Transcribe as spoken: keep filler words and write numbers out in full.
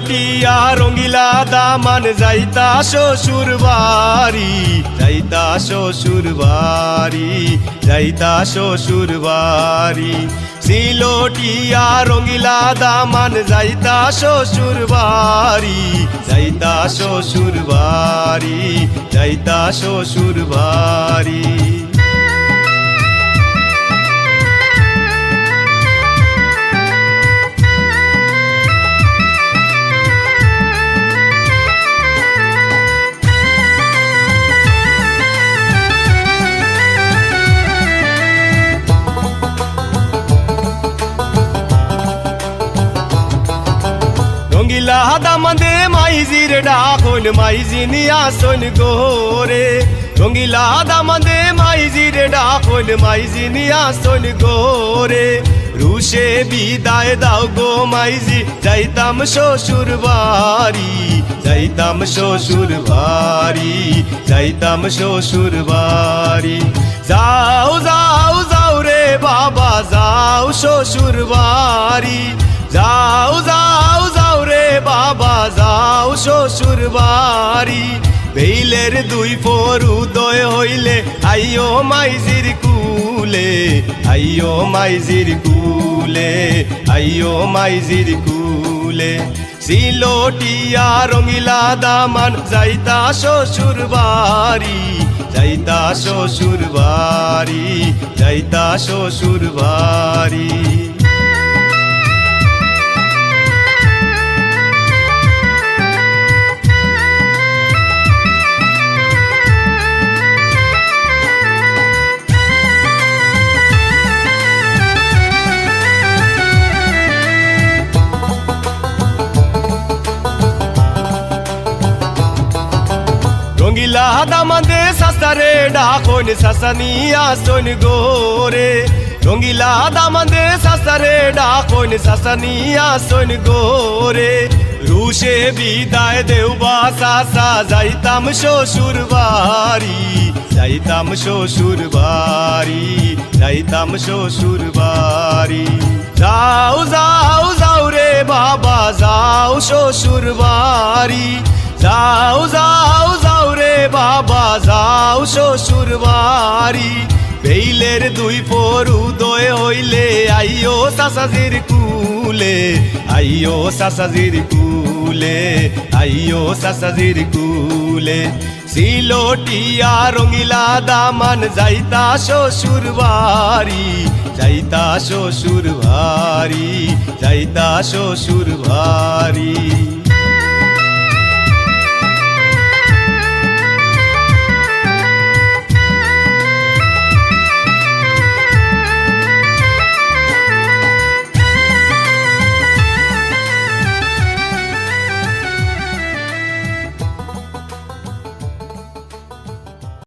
টিয়া রঙ্গিলা দামান যাইতা শ্বশুর বাড়ি, যাইতা শ্বশুর বাড়ি, যাইতা শ্বশুর বাড়ি। সিলটিয়া রঙ্গিলা দামান যাইতা শ্বশুর বাড়ি, যাইতা শ্বশুর বাড়ি, যাইতা শ্বশুর বাড়ি। রঙ্গিলা দামান্দে মাইজির ডাকইন, মাইজিনি আসইন ঘরে। রঙ্গিলা দামান্দে মাইজির ডাকইন, মাইজিনি আসইন ঘরে। রুশে বিদায় দাও গো মাইজি, যাইতাম শ্বশুর বাড়ি, যাইতাম শ্বশুর বাড়ি, যাইতাম শ্বশুর বাড়ি। যাও, যাও, যাও রে বাবা, যাও শ্বশুর বাড়ি। যাও, যাও, যাও রে বাবা, যাও শ্বশুর বাড়ি। বেইলের দুই পর উদয় হইলে আইও মাইজির কুলে, আইও মাইজির কুলে, আইও মাইজির কুলে। সিলটিয়া রঙ্গিলা দামান যাইতা শ্বশুর বাড়ি, যাইতা শ্বশুর বাড়ি, যাইতা শ্বশুর বাড়ি। রঙ্গিলা দামান্দে চাচারে ডাকইন, চাচানি আসইন ঘরে। রঙ্গিলা দামান্দে চাচারে ডাকইন, চাচানি আসইন ঘরে। রুশে বিদায় দেও বা চাচা, যাইতাম শ্বশুর বাড়ি, যাইতাম শ্বশুর বাড়ি, যাইতাম শ্বশুর বাড়ি। যাও, যাও, যাও রে বাবা, যাও শ্বশুর বাড়ি। যাও, যাও, যাও রে বাবা, যাও শ্বশুর বাড়ি। বেইলের দুই পর উদয় হইলে আইও চাচাজির কুলে, আইও চাচাজির কুলে, আইও চাচাজির কুলে। সিলটিয়া রঙ্গিলা দামান যাইতা শ্বশুর বাড়ি, যাইতা শ্বশুর বাড়ি, যাইতা শ্বশুর বাড়ি।